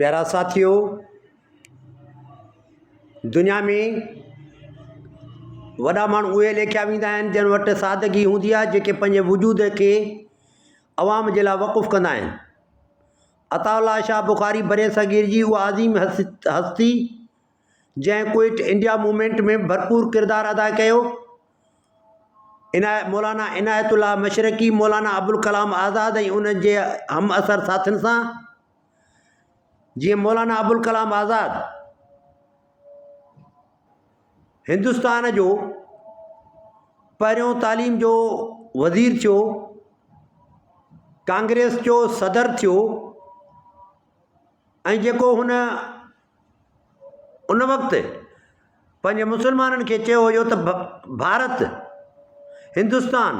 پيارا ساٿيو! دنيا ۾ وڏا ماڻهو اهي ليکيا ويندا آهن جن وٽ سادگي هوندي آهي جيڪي پنهنجي وجود کي عوام جي لاءِ وقف ڪندا آهن. عطاء الله شاهه بخاري برصغير جي اها عظيم هستي جنهن ڪوئٽ انڊيا موومينٽ ۾ ڀرپور ڪردار ادا ڪيو. مولانا عنايت الله مشرقي، مولانا ابوالڪلام آزاد ۽ انهن جي همعصر ساٿين سان جيئن مولانا ابوالڪلام آزاد هندستان جو پهريون تعليم جو وزير ٿيو، ڪانگريس جو صدر ٿيو ۽ جيڪو هن ان وقت پنهنجي مسلمانن کي چيو هيو ته ڀارت، هندستان،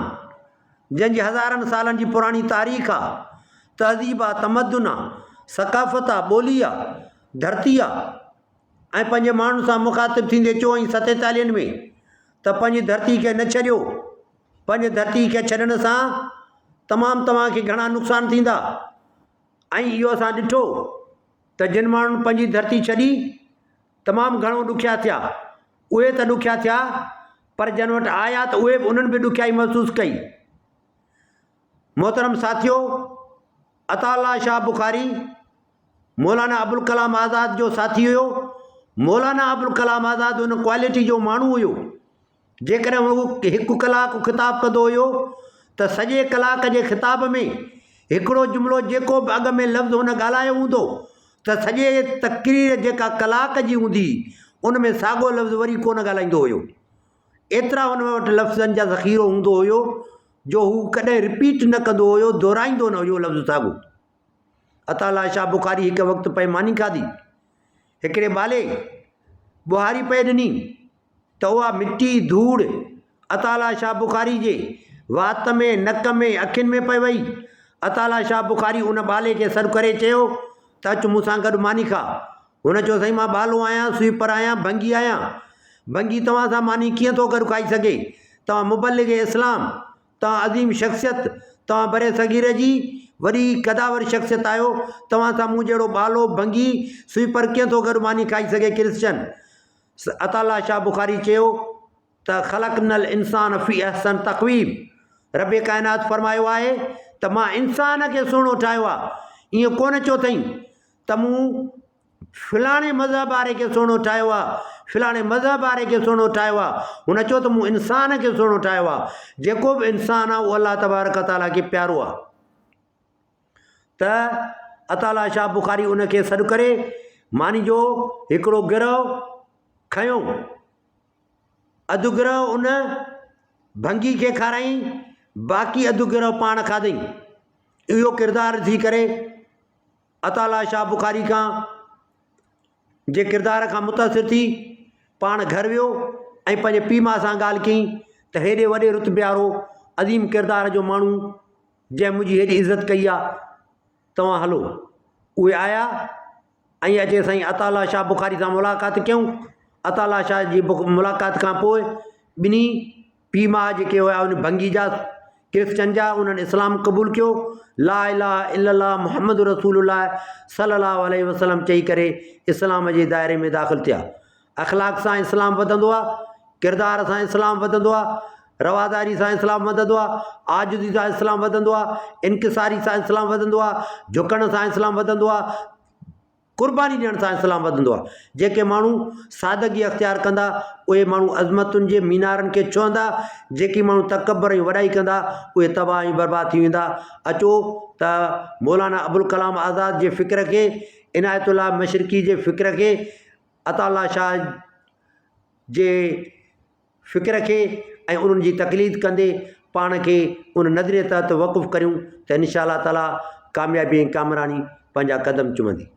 جنهن جي هزارن سالن جي پراڻي تاريخ آ، تهذيب آ، تمدن آ، ثقافت آ، ٻولي آ، ڌرتي آ ۽ پنهنجي ماڻهن سان مخاطب ٿيندي چيو هئائين ستيتاليهن ۾ ته پنهنجي ڌرتي کي نه ڇڏيو، پنهنجي ڌرتي کي ڇڏڻ سان تمام توهان کي گهڻا نقصان ٿيندا ۽ اهو اسان ڏٺو ته جن ماڻهن پنهنجي ڌرتي ڇڏي تمام گهڻو ڏکيا ٿيا. اهي ته ڏکيا ٿيا پر جن وٽ آيا ته اهي به انهن به ڏکيائي محسوس ڪئي. محترم ساٿيو! عطاء الله شاهه بخاري مولانا ابوالڪلام آزاد جو ساٿي هيو. مولانا ابوالڪلام آزاد ان ڪوالٽي جو ماڻهو هيو. جيڪڏهن هو هڪ ڪلاڪ خطاب ڪندو هيو ته سڄي ڪلاڪ جي خطاب ۾ هڪڙو جملو جيڪو به اڳ ۾ لفظ هن ڳالهايو هوندو ته سڄي تقرير جيڪا ڪلاڪ جي هوندي ان ۾ ساڳو لفظ وري ڪونه ڳالهائيندو هيو. ايترا هن وٽ لفظن جا ذخيرو هوندو هيو جو هو ڪڏهن رپيٽ نه ڪندو هيو دهرائيندو نه هيو لفظ ساڳو. عطاء الله شاهه بخاري هڪ وقت پئي ماني کاڌي. هڪڙي ٻالي ٻهاري پئي ڏني. ته اها مٽي، ڌوڙ، عطاء الله شاهه بخاري جي وات ۾، نڪ ۾، اکين ۾ پئي وئي. عطاء الله شاهه بخاري ان ٻالي کي سڏ ڪري چيو ته اچ مون سان گڏ ماني کاء. هن چيو سائين مان ٻالو آهيان، سوئيپر آهيان، ڀنگي آهيان. ڀنگي توهان سان ماني ڪيئن ٿو گڏ کائي سگهي؟ توهان مبلغ اسلام، توهان عظيم شخصيت، توهان برصغير جي وڏي قداور شخصيت آهيو، توهان سان مون جهڙو ٻالو، ڀنگي، سوئيپر ڪيئن ٿو گڏ ماني کائي سگهي؟ ڪرسچن. عطاء الله شاهه بخاري چيو ته خلقنا الانسان في احسن تقويم رب ڪائنات فرمايو آهي ته مان انسان کي سهڻو ٺاهيو آهي ائين ڪونه چيو اٿئي ته مون فلاڻي مذهب واري کي سهڻو ٺاهيو آهي فلاڻي مذهب واري کي سهڻو ٺاهيو آهي هن چيو ته مون انسان کي سهڻو ٺاهيو آهي جيڪو به انسان آهي اهو الله تبارڪ تعاليٰ کي پيارو آهي ته عطاء الله شاهه بخاري ان کي سڏ ڪري ماني جو هڪڙو گرهه کنيو. اڌ گرهه ان ڀنگي کي کارائين، باقي اڌ گرهه پاڻ کاڌئين. اهو ڪردار ڏسي ڪري عطاء الله شاهه بخاري کان جي ڪردار کان متاثر ٿي پاڻ گهر ويو ۽ پنهنجي پيء ماء سان ڳالهه ڪيائين ته هيڏي وڏي رتبي وارو عظيم ڪردار جو ماڻهو جنهن منهنجي هيڏي عزت ڪئي آ، توهان هلو. اهي آيا ۽ اچي سائين عطاء الله شاهه بخاري سان ملاقات ڪيائون. عطاء الله شاهه جي ملاقات کان پوء ٻنهي پيء ماء جيڪي هيا ان ڀنگي جا ڪرسچن جا انهن اسلام قبول ڪيو. لا اله الا الله محمد رسول الله صلي الله عليه وسلم چئي ڪري اسلام جي دائري ۾ داخل ٿيا. اخلاق سان اسلام وڌندو آ، ڪردار سان اسلام وڌندو آ، رواداري سان اسلام وڌندو آ، عاجزي سان اسلام وڌندو آ، انڪساري سان اسلام وڌندو آ، جهڪڻ سان اسلام وڌندو آ، قرباني ڏيڻ سان اسلام وڌندو آ. جيڪي ماڻهو سادگي اختيار ڪندا، اهي ماڻهو عظمتن جي مينارن کي ڇهندا، جيڪي ماڻهو تڪبر ۽ وڏائي ڪندا، اهي تباهه ۽ برباد ٿي ويندا. اچو ته مولانا ابوالڪلام آزاد جي فڪر کي، عنايت الله مشرقي جي فڪر کي، عطاء الله شاهه جي فڪر کي ۽ انهن جي تقليد ڪندي پاڻ کي ان نظريي تحت وقف ڪريون ته انشاء الله تعاليٰ ڪاميابي ۽ ڪامراني پنهنجا قدم چمندي.